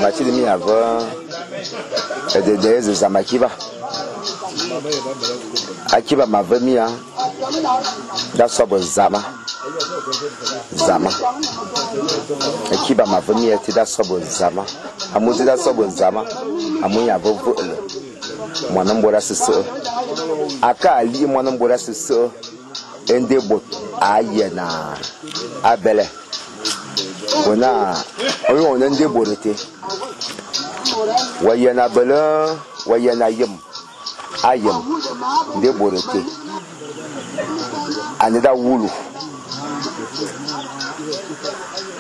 Ma tsili mia ve édedé ézezan akiba. Akiba ma ve mia da so bo zama. Zama. Akiba ma ve mia ti da so bo zama. Amu ti da so bo zama. Amu ya ve vele. Moan mbora sese. Aka ali moan mbora sese. Ende bot a yena abele. Ona oyo ona nde borete. Wa yena bele wa yena yem. Ayem nde borete. Ane da wulu.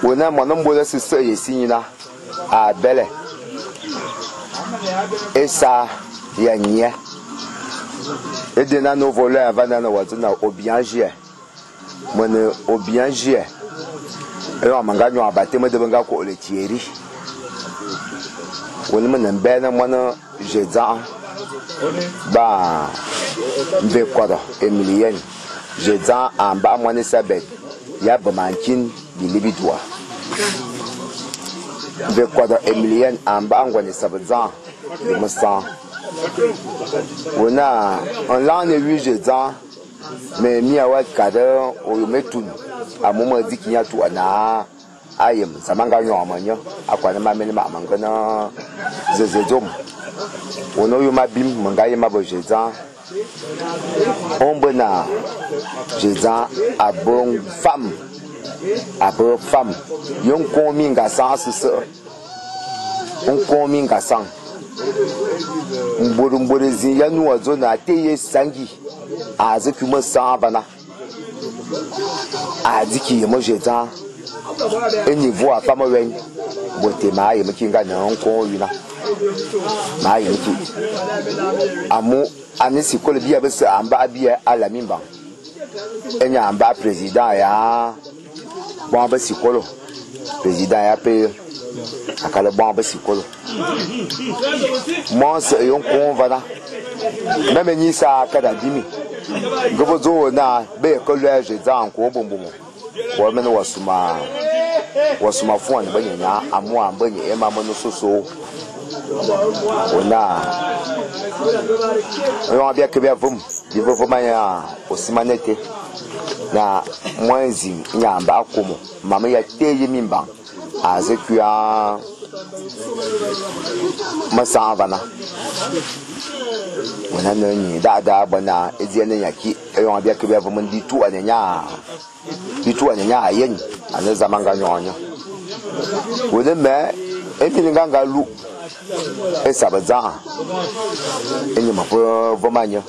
Ona moan mbora sese yesinyina abele. Esa ya nye. Edena no voleur avana na wazina obiangie. Mone obiangie. Eyo amanga nyo abate me de benga ko le Thierry. Woni me mbe na mona jedza. Ba mbe kwado Emilien. Jedza amba mona Sabet. Ya bamankin bilibidwa. Mbe kwado Emilien amba ngwani sabedza. De musa. Wona on la ne wi jedza. Mais mi awa kada oyo metun amu ma di kinya tu na ayem samanga nyo ma nyo akwa na ma mele ma manga na zezezom wono yo ma bim manga ye ma bo jedza ombe na jedza abon femme abo femme yon komi nga san sese on komi nga san mboru mboru zin ya nu azo na teye sangi a zeki mo san bana a diki ye mo jedza enyi vo afa mo wen bote ma ye mo kinga na nko yina ma ye ki amu anisi ko le biya be amba biya ala mimba enya amba president ya bon be sikolo president ya pe akala bon be sikolo mo se yon ko vana même ni sa kada dimi ngobo zo na be ko le jedza nko bombomo wo me no wasuma wasuma fun be nya amu ambe nya e ma mo no soso ona yo abia ke bia vum di vovo manya osimanete na mwanzi nyamba akomo mama ya teye mimba azekuya masavana wana nani da da bana ezie ne yaki eyo abia ke bia vum ndi tu anenya di tu anenya ayen ane zamanga nyonya wone me emi nganga lu esabaza enyi mapo vomanya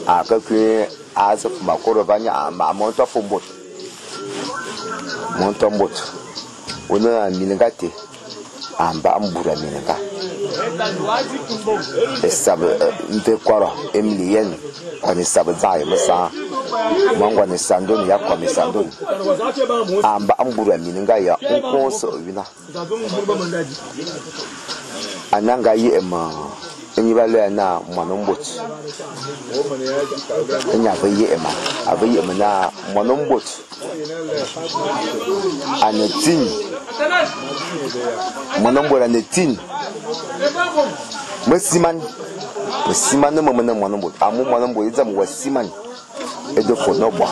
akakwe aza makoro vanya ma monto fombot monto mbot wona miningate amba ambura mininga esab mpe kwaro emilien kwani sabaza musa mangwa ni sandoni ya kwa misandoni amba ambura mininga ya nkonso wina ananga ye ma enyi ba le na mwana mbot enya ve ye ma ave ye ma na mwana mbot anetin mwana mbot anetin mesiman mesiman no mwana mwana mbot amu mwana mbot ezam wasiman edofo no bo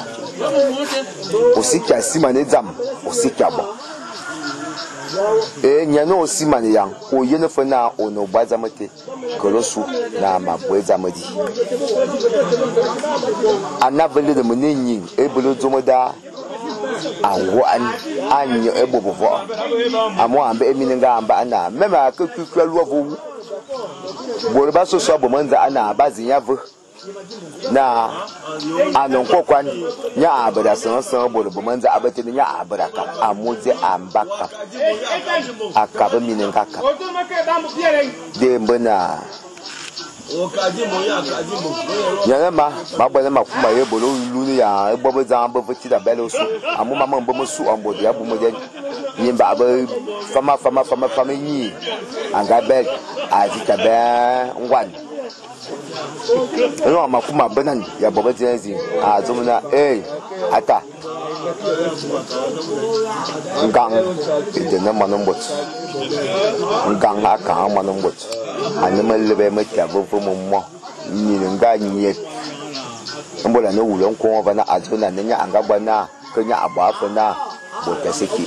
osiki asiman ezam osiki abo e nyano osimane yang o yene fo na ono bazamate kolosu na mabwezamadi anavele de munenyi ebolo zomoda ango an anyo ebobovo amo ambe emininga amba ana mema akekukwa luavo boro baso so bomanza ana bazinya vo na anon kokwan nya abada san san boro bomanza abate nya abada ka amuze ambaka akaba mininga ka de mbona yana ma ma bana ma kuma ye bolo lu ni ya e bobo za bo ti da belo su amu mama mbo su ambo ya bu mo je ni ba ba fama fama fama fama ni anga be azi ka be ngwan Éyong ma kuma benan ya bobedzang ézing a dzô me naa, Éé, ata! Ngang éde é ne moan bôt. Ngang a kang moan bôt. Ane me lebe metia ve veme mo minenga nyep. Mbol a ne wule nkôô vana a dzô naa ane nye a nga bo naa ke nye a bo fe naa bôt ba se ki.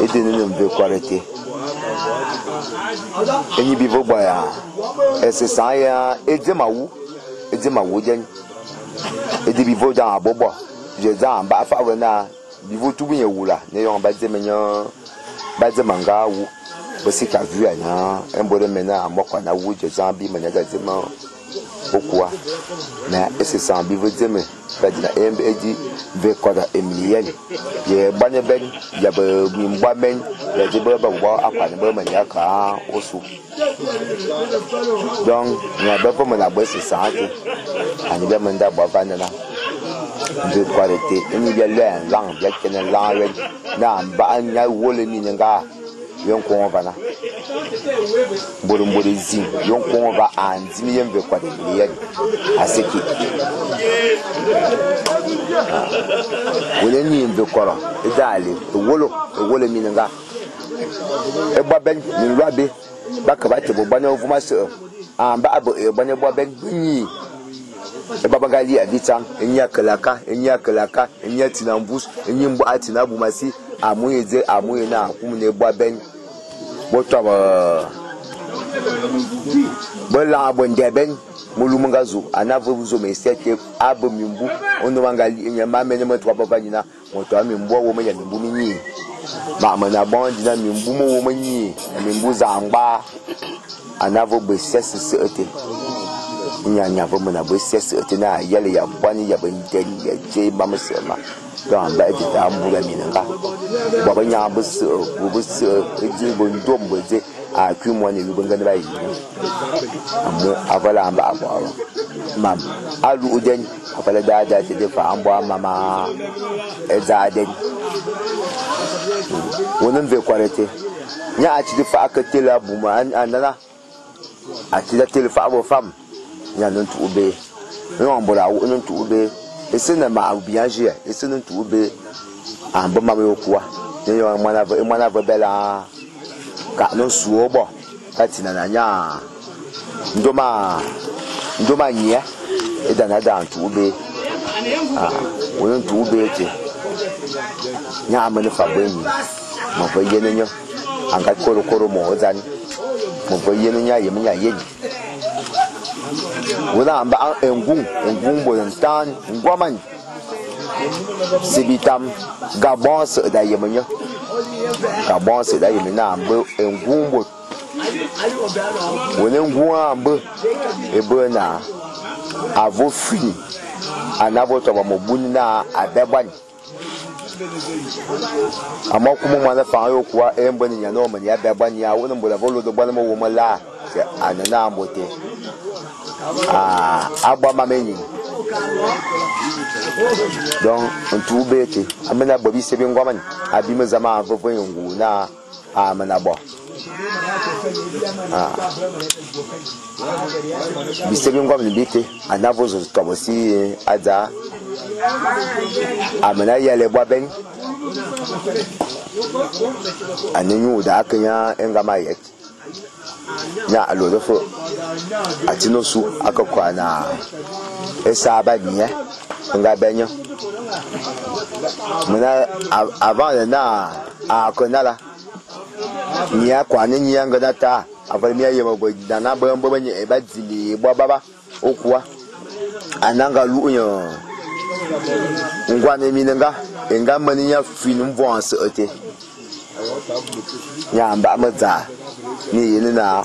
Éde é ne mve-ékôar été. Ényi bi ve bo ya ésesang ya é dzem awu, é dzem awu dèñ. Édi bi ve dang abo bo, je dzang a mba fe naa bi ve tubu nye wula éyong ba dzeme nye ba dzeme nga awu. Be se ki avu ya naa é mbôr é mbe naa a mokh awu je dzang bi mene da dzeme okua. Mais ésesang bi ve dzeme ba dina é mbe édi mve-ékôar émilienne ye boane bèñ ya be mimboan mèñ ya dzi be bo akwane be mene ya ka ôsu. Donc nya be ve mene abo ésesang été ane bia menda bo aval nana mve-ékôar été ényi bia luè nlang bia kene nlang awèñ na mba nya wôle minenga ye nkôô vana mbôr mbôr ézing ye nkôô va a ndzim ye mve-ékôar émilienne a se ki. Wôle nyi mve-ékôar é dale éwôlô éwôlô minenga é boa bèñ minlô abé ba ke ba tebe boane mvôm ase a mba a be e boane boa bèñ be nyi é ba ba nga li avitsang ényi a kelaka ényi a kelaka ényi a tsina mvus ényi mbo a tsina abuma si amu ye dze amu ye na akum ne boa bèñ bo tobe bo lang bo ndè bèñ melu me nga zu ana ve zôm ésè té a be mimbu ônôm a nga li nye ma mene me toa be va nyina moto a mimbu a wôme ya mimbu mi nyi ma me na bon dina mimbu mo wôme nyi ya mimbu zangba ana ve be sè sè été nya nya ve me na be sè sè été na yele ya bwani ya be nden ya je ma me sè ma donc ba di ta mbula minenga bo ba nya be sè bo be sè e di bo ndom bo dze a ku mo ne yu be ngene ba yi amu avala amba abo mam alu uden avala da da te de fa ambo mama e za den wonen ve kwarete nya a ti de fa ka tela buma anana a ti da tele fa bo fam nya non tu be non mbola wo non tu be ese na ma bien jé ese non tu be an bo mama yo kwa ne yo mwana ve bela ka non suo bo ka tina na nya ndoma ndoma nye e da na da tu be ah wonon tu be te nya me ne fa bo ni mo ve yene nyo anga koro koro mo ozani mo ve yene nya ye nya ye wona amba engung engung bo ntan ngwaman sibitam gabon se da ye menyo gabon se da ye mena ambe engung bo wona ngung ambe e be na avo fini anavo to ba mo buni na abebani ama kuma mwana fa yo kwa embo ni nyano mani ya bebani ya wona mbola volo do bana mo wo mala se anana ambote ah agba mamenyi donc ntu bete amena bobi sebe ngwamani abime zama vovo ngu na amena bo ah bisebe ngwamani bete anavo zo tobosi aza amena yele bwa ben anenyu da akanya engama yet nya alo do fo atino su akokwa na esa ba nye nga benyo mena avant na akona la nya kwa ni nya nga ta avali mi aye bo dana bo bo nye ba dili bo baba okwa ananga lu nyo ngwa ne mi nga nga mani nya fi mvon se ete nya mba me za ni yin na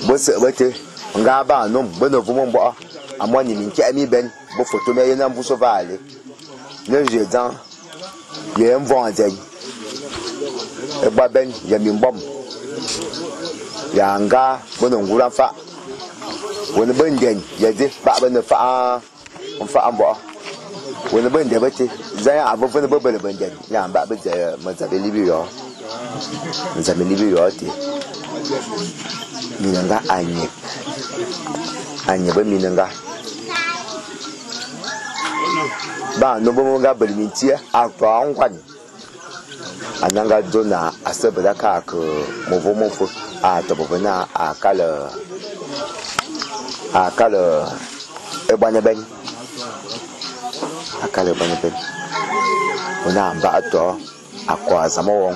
bo se bete nga ba no bo no vumo mbo amoni mi nke mi ben bo photo me yin na mbuso vale ne je dan ye mvon je e ba ben ya mi mbom ya nga bo no ngura fa woni ben den ya de ba ba ne fa mfa mbo woni ben de bete zan avo ne bo bele ben den ya mba be ze me za be libi yo nza me libi yo te Minenga a nyep. A nyebe minenga. Ba no bo nga bel mintie a to angwan. Ananga dona a se bela ka ke movo mofo a to bo na a kala ebane ben. A kala ebane ben. Ona mba to a kwa zama won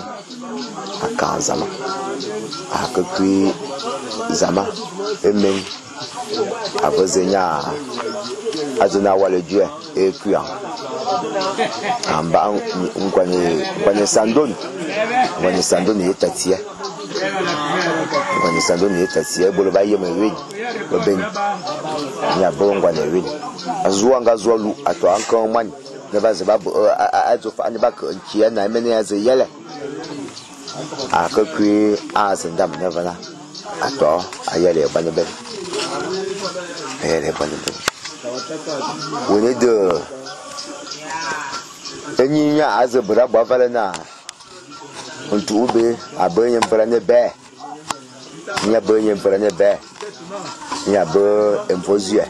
a ka zama. A ke kui zama emen a vozenya azuna wale due e kuya amba ngwane sandon ngwane sandon ye tatia ngwane sandon ye tatia bolo ba yeme wi bo ben nya bo ngwane wi azuwa nga zuwa lu ato ankan man ne ba ze ba azo fa ne ba ke nkia na mene ya ze yele a ke kui a zendam ne vana ato ayele ba ne ben ayele ba ne ben wone de enyinya azebra bavale na ntu ube abenye mprane be nya benye mprane be nya be emfozie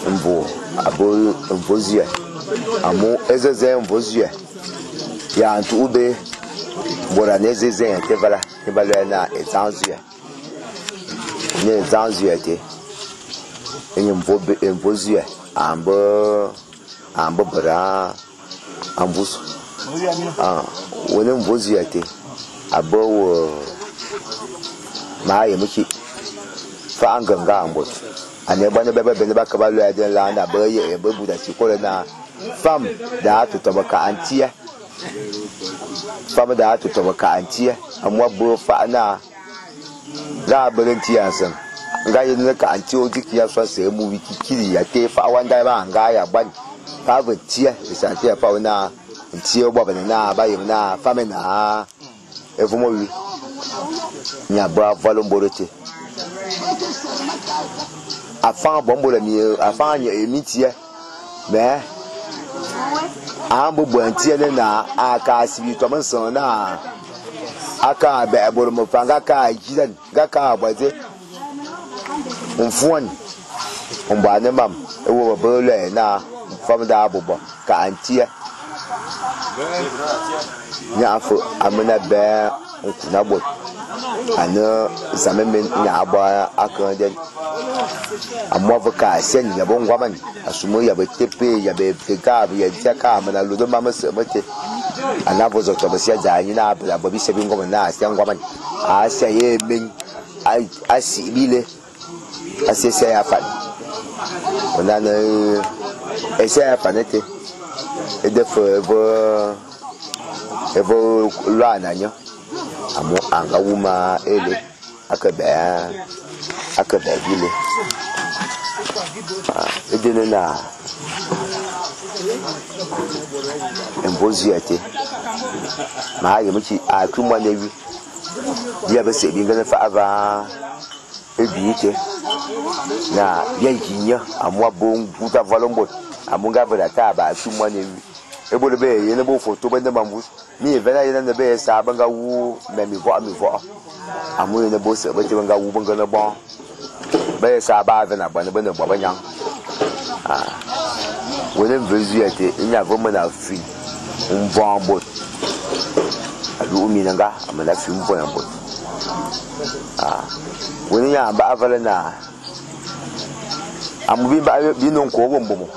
mbo abo emfozie amu ezeze emfozie ya ntu ube bora nezeze ya tevala ebale na ezanzie ne ezanzie te enye mvobe emfozie ambo ambo bra ambus ah wone mvozie te abo wo ma ye muki fa anganga ambot ane bane bebe bene ba ka ba lo ya den la na ba ye be buda ci ko na fam da to to ka antia fam da to to ka antia amwa bo fa na ga berentia san nga ye ne ka anti o diki ya so se mu wiki kiri ya te fa wanda ba nga ya ban fa betia isante fa na ntie bo ba na ba ye na fa me na evumo wi nya ba valomborote afan bombo mi afan nye emitie me ambo bo ntie ne na aka sibi to man na aka be boro mo fa nga ka jidan nga ka gbaze mfuan mba ne mam ewo bo le na fam da abobo ka antie nya afo amena be nkuna bo ana zameme nya aba aka den amwa ka sen ya bon gwaman asumo ya be tepe ya be fega ya tiaka amana ludo mama se mate ana bozo to be sia za ni na ba bi se bi ngoma na sia ngwaman a sia ye men a si bile a se sia ya fa ona na e sia ya fa nete e de fo evo lo ananyo amu anga wuma ele akabe bile edene na emboziate ma ye muchi akuma newi dia be se bi ngana fa ava ebi na bia yinya amu abon guta valombo amunga bra ta ba akuma newi ebole be ye ne bo photo be ne mambu mi vena ye ne be sa banga wu me mi vo amu ye ne bo se be te banga wu banga na bon be sa ba vena ba ne be ne bo ba nyang ah wone mvezu nya vo mena fi mbo ambo alu mi nga amena fi mbo ambo ah wone nya ba avale na amu bi ba bi no ko bo mbo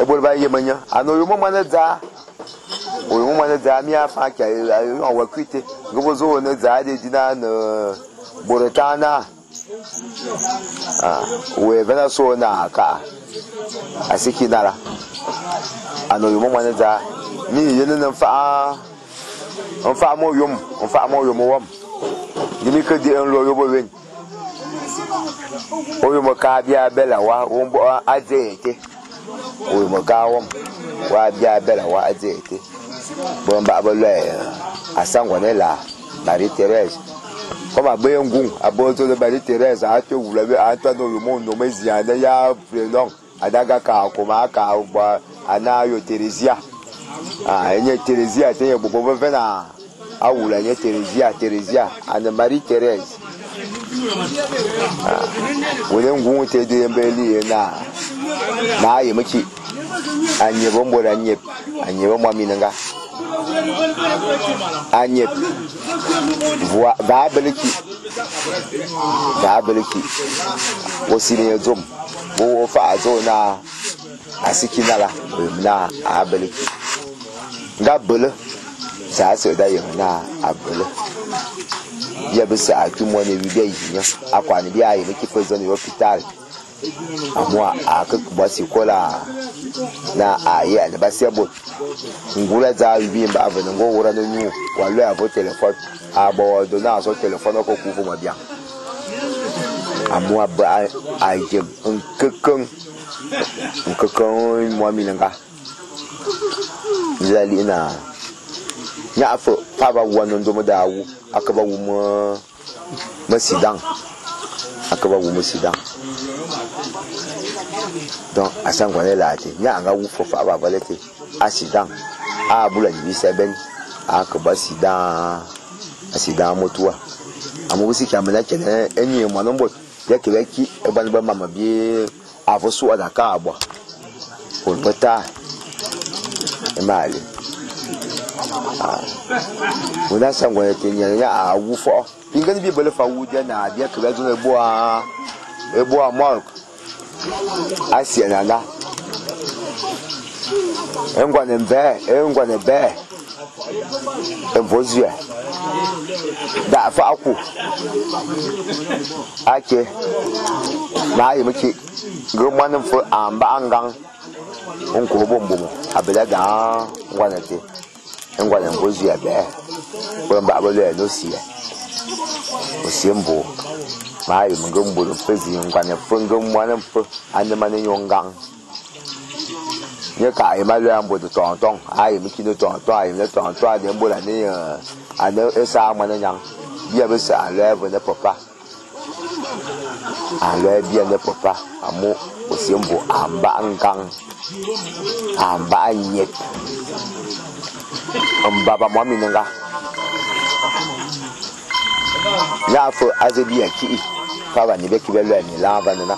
ebole ba ye manya ano yo mo mana za oyo mo mana za mi afa ka ayo wa kwite ngobo zo ne za de dina na boretana ah we vena so na ka asiki nara ano yo mo mana za mi ye ne fa on fa mo yom on fa mo yom wom ni mi ke di en lo yo bo wen oyo mo ka bia bela wa wo bo aze ete oyo mo ka wom wa bia bela wa aze ete bo mba bo le asangwa ne la Marie Thérèse comme abe ngun abo to de Marie Thérèse a te wula be a to no yo mo no mezia na ya prénom adaga ka ko ma ka ba ana yo Theresia ah enye Theresia te bo bo vena a wula nye Theresia Theresia ana Marie Thérèse Ô ne ngul té dé mbe li na ma yem ki a nyebe mbôr a nyep a nyebe moan minenga a nyep va bele ki va bele ki ô sili nye dzôm ô fa adzô na a siki nala ô yem na a bele ki nga bele za se da yem na a bele bia bese a ki moan éwi bia yi nye a kwane bia yem ki fe zone hôpital amu a ke bua sikola na a ye ane ba sia bôt ngula dza wi mba avene ngo wora no nyu wa lo avo téléphone a bo do na so téléphone ko ku fo bien amu a ba a jem nkekeng nkekeng mo minenga nzali na nya afo pa ba wa no ndo da wu akaba wu mo masidang akaba wu masidang donc asangwane la te nya anga wu fo fa ba valete accident a bula ni seben a ko ba accident accident motoa amu bisi ka mena kene enyi mo no mbot ya ke ba ki e ba ba mama bi avo su ada ka abwa ko pata e mali ah wona sangwane te nya nya a wu fo pingani bi bele fa wu dia na bia ke ba zo e boa morgue asie nana engwane mve engwane be emvozue da fa aku ake na yi miki ngomwan mfo amba angang onko bombomo abela da ngwane te engwane mvozue be ko mba abole no sie osie mbo ma yi ngombo fezi ngwane fo ngomwan mfo ane mane nyongang nye ka yi ma lo ya mbo de tong ayi mi kino tong ayi mi tong tong de mbo la ne ane esa mo ne nyang bia be sa lo ya ne papa a lo ya bia ne papa amu osie mbo amba ngang amba nyet mbaba mo minenga ya fo azebi ya ki fa ba ne be ki be lo ni la ba na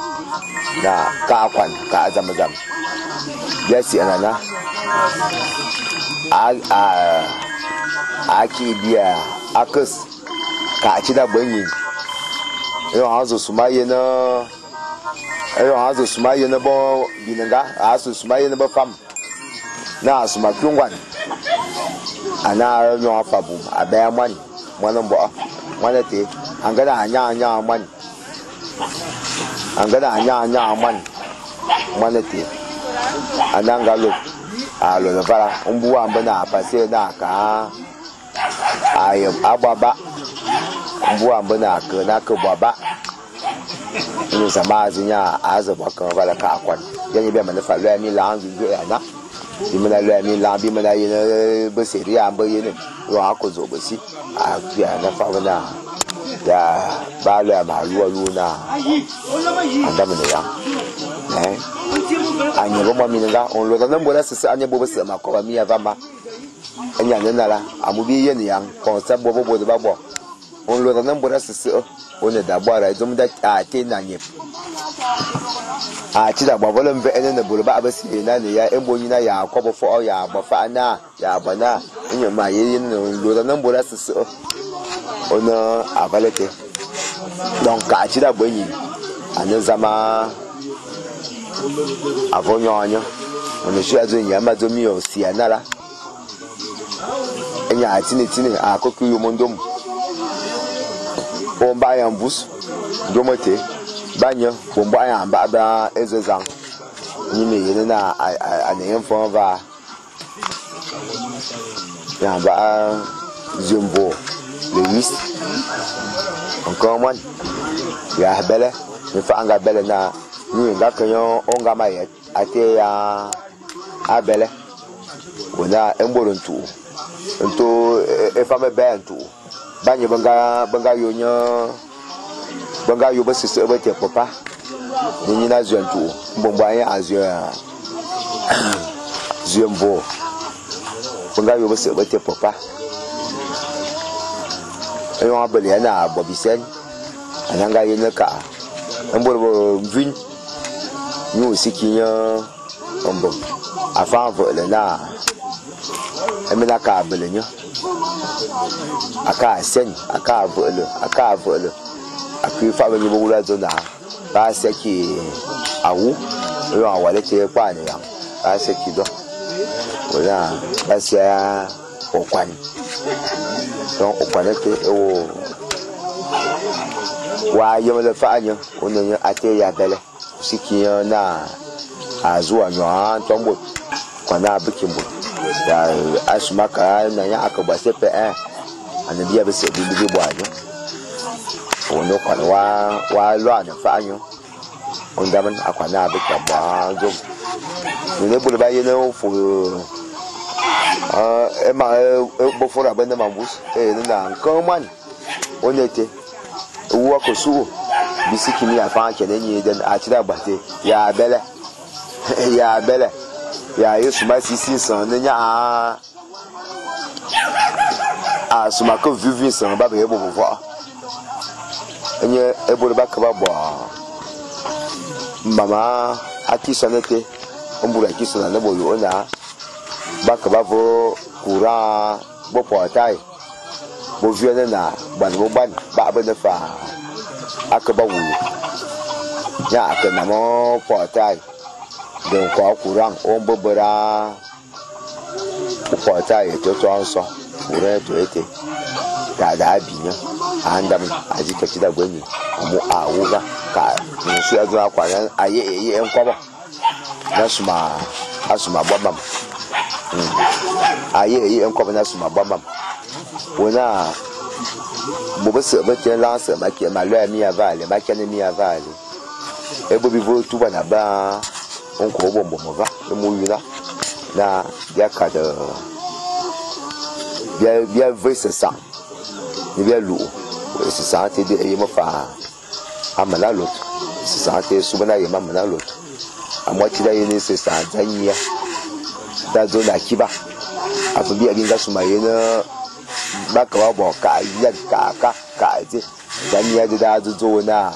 na ka kwan ka zam zam ya si anana a a a ki biya akus ka ci da banyi yo hazo sumaye na yo hazo sumaye na bo binanga aso sumaye na bo fam na asuma kyungwan ana no afabu abaya mwan mwan mbo mwan te angada anya anya mwan angada anya anya mwan mwan te ananga lo alo no fara mbu amba na pase na ka ayem agbaba mbu amba na ka na ka baba ni zama azinya azaba kan vala ka akwan yanyi be man fa lo mi la anzu zo ya na bi mana lo mi la bi mana yin be seri amba yin ro akozo be si a ya na fa na ya ba lo ma lu lu na anda me ya eh anye bo minga on lo na mbora sisi anye bo bese makoba mi avama enya ne nala amubi ye ne yang konsa bo bo bo de ba bo on lo na mbora sisi o ne da bora izo da a te na nye a ti da bo bo mve ene ne bolo ba abesi na ne ya embo nyina ya akobo fo ya bo fa na ya bo na enye ma ye ne lo na mbora sisi o na avalete donc a ti da bo nyi anye zama avonyo ono shi azo nya ma zo mi o si anala enya atine tine akoku yo mondom o mba ya mbus domote banya bomba ya mba ba ezezang ni me yene na ane mfo va ya ba zumbo le wis encore moi ya bele me fa anga bele na ni nga kanyo onga ma ye ate ya abele wona emboro ntu nto e fa me be ntu banye banga banga yo nya banga yo be sese be te papa ni ni na zwe ntu mbombo anya azwe zwe mbo banga yo be sese be te papa eyo abele na bobisen Ananga yene ka mbor bo mvin nyu siki nya mbom afa vele na emina ka bele nya aka sen aka vele aka vele akui fa be nyi bo wula zona ba seki awu yo awale te kwa ne ya ba seki do wala ba sia okwani donc okwani te ewo wa yemele fa anya onye ate ya bele siki na azu anyo ntombo kwana bikimbo ya asumaka na nya akaba sepe eh anabia be se bi bi bo anyo ono kwana wa wa lo anya fa anyo ondaman akwana bikabo anzo ne bulu ba yene ofu e ma bo fora bende mambus e na nkoman onete uwa kosu bisiki mi afa kene nyi den atira gbate ya bele ya bele ya yesu ma sisi san ne nya a suma ko vivi san ba be bo bo enye ebolo ba ka ba bo mama akisonete ombura akisona ne bo yo na ba ka ba vo kura bo portail bo vieux na ban bo ban ba be ne fa akaba wulu ya akana mo portail de ko courant on bobera portail to to anso ure to ete da da binya andam aji to tida gwenyi amu awuga ka nsu azu akwa aye ye enkobo na suma asuma bobam aye ye enkobo na suma bobam wona bobo se be te lance ma ki ma lo mi avale ma ki mi avale e bo bi vo tuba na ba on ko bombo mo va e mu yuna na bia ka de bia bia ve se sa ni bia lu se sa te de e mo fa amala lot se sa te subana ye mamala lot amwa ti da ye ni se sa zanya da zo na kiba afu bia bi nga suma ye na baka wa bo ka ya ka ka ka je dan ya da zo na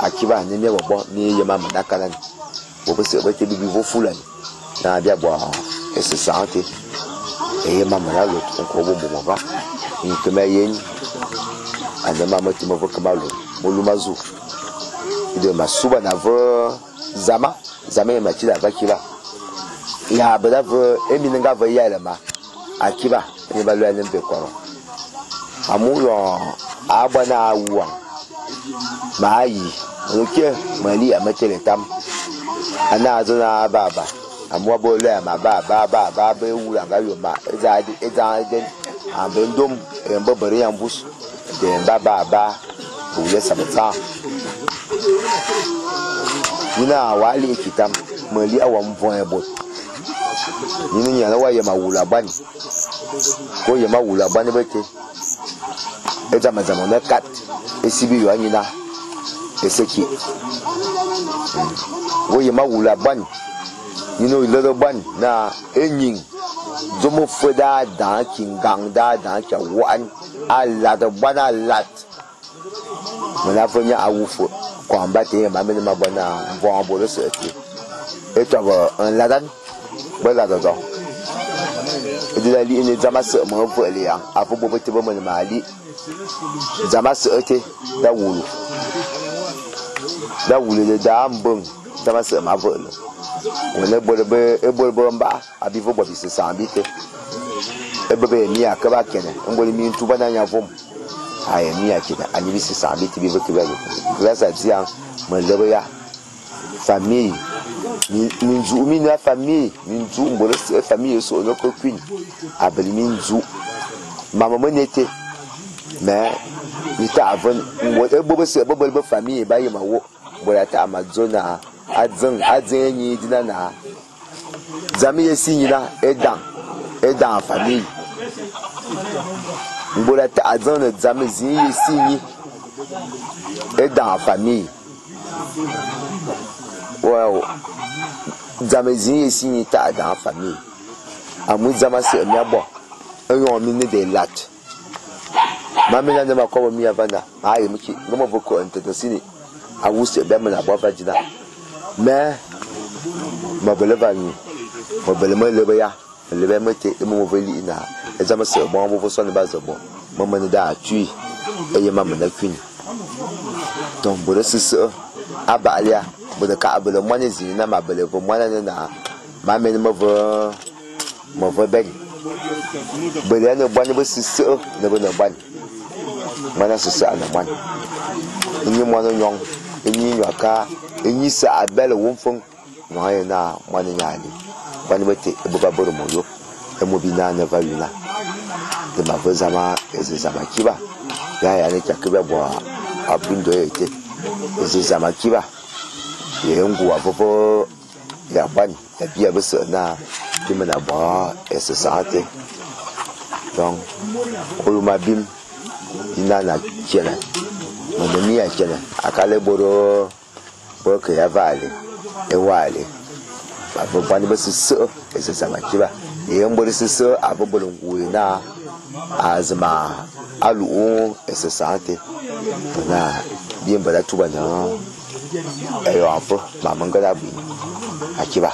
akiba ni me bobo ni ye mama na kana bo bo se bo te bibi vo fulan na bia bo e se sante e ye mama na lo ko bo bo ba ni ke me yen ande mama ti mo vo kama lo mo lu mazu de masuba na vo zama zama ye ma ti da ba kiba ya ba da vo emi nga vo ya le ma akiba ni ba lo ni be ko amuyo agba na awuwa ma yi oke mali ametele tam ana azu na baba amuwa bo le ma ba ba ba ba be wura ga yo ma eza eza den ambe ndom embo bere ya mbus de ba ba ba wule sabata ina wali kitam mali awa mvon ebo ni ni yana wa ye ma wula bani ko ye ma wula bani bete eza mazama na kat esibi yo anyina eseki wo ye ma wula bani ni no ile bani na enyin zomo feda dan kingang da dan ka wan ala de bana lat mona fonya awufo ko ambate ma me ma bona mvo bo se ti eto bo ladan bo la do do la li ne zama se mo vo le ya afo bo te bo mo ma li zama se te da wulu le da mbon zama se ma vo le wona bo be e bo bo mba abi vo bo bi se sa bi te e be be mi akaba kene ngoli mi ntuba na nya vom aye mi akina ani bi se sa bi te bi vo ke ba grâce à Dieu mo le ya famille minzu mi na famille minzu mbolo se famille so no ko queen abeli minzu mama monete mais ita avon mo e bobo se bobo bo famille ba yi ma wo bola ta amazona adzin adzin ni dina na zami yesi nyina edan edan famille mbola ta adzin zami zi yesi ni edan famille wow zami zi yesi ni ta dan famille amu zama se mi abo eyon mi ni de lat Ma mina ne ma kobo mi avanda ma yem ki nge mo ve ko ntete sini a wuse be me na bo va dina mais ma bele va nyu ma bele me lebe ya lebe me te e mo ve li na e za me se bo mo vo so ne ba ze bo mo me ne da tui e ye ma me na kwini donc bore sese a ba alia bore ka bele mo ne zi na ma bele vo mo na na ma me ne me vo mo vo be bele ne bo ne be sese ne be ne bo mana sese ana mwana enyi mwana nyong enyi nyoka enyi sa abele womfong no ye na mwana nyali bani bete eboba boro moyo emo bi na ne va yuna de ma vo zama eze zama kiba ya ya ne kya bo abundo ete eze zama kiba ye ngu avovo ya bani ya bia be na ti mena bo ese sante donc oluma bim ina na kena mo mi ya kena akale boro bo ke ya vale e wale avo bani be sese eze zama kiba ye mbori sese avo bolo ngu na azma alu ese sante na bien bala tuba na eyo afo mama ngala bu akiba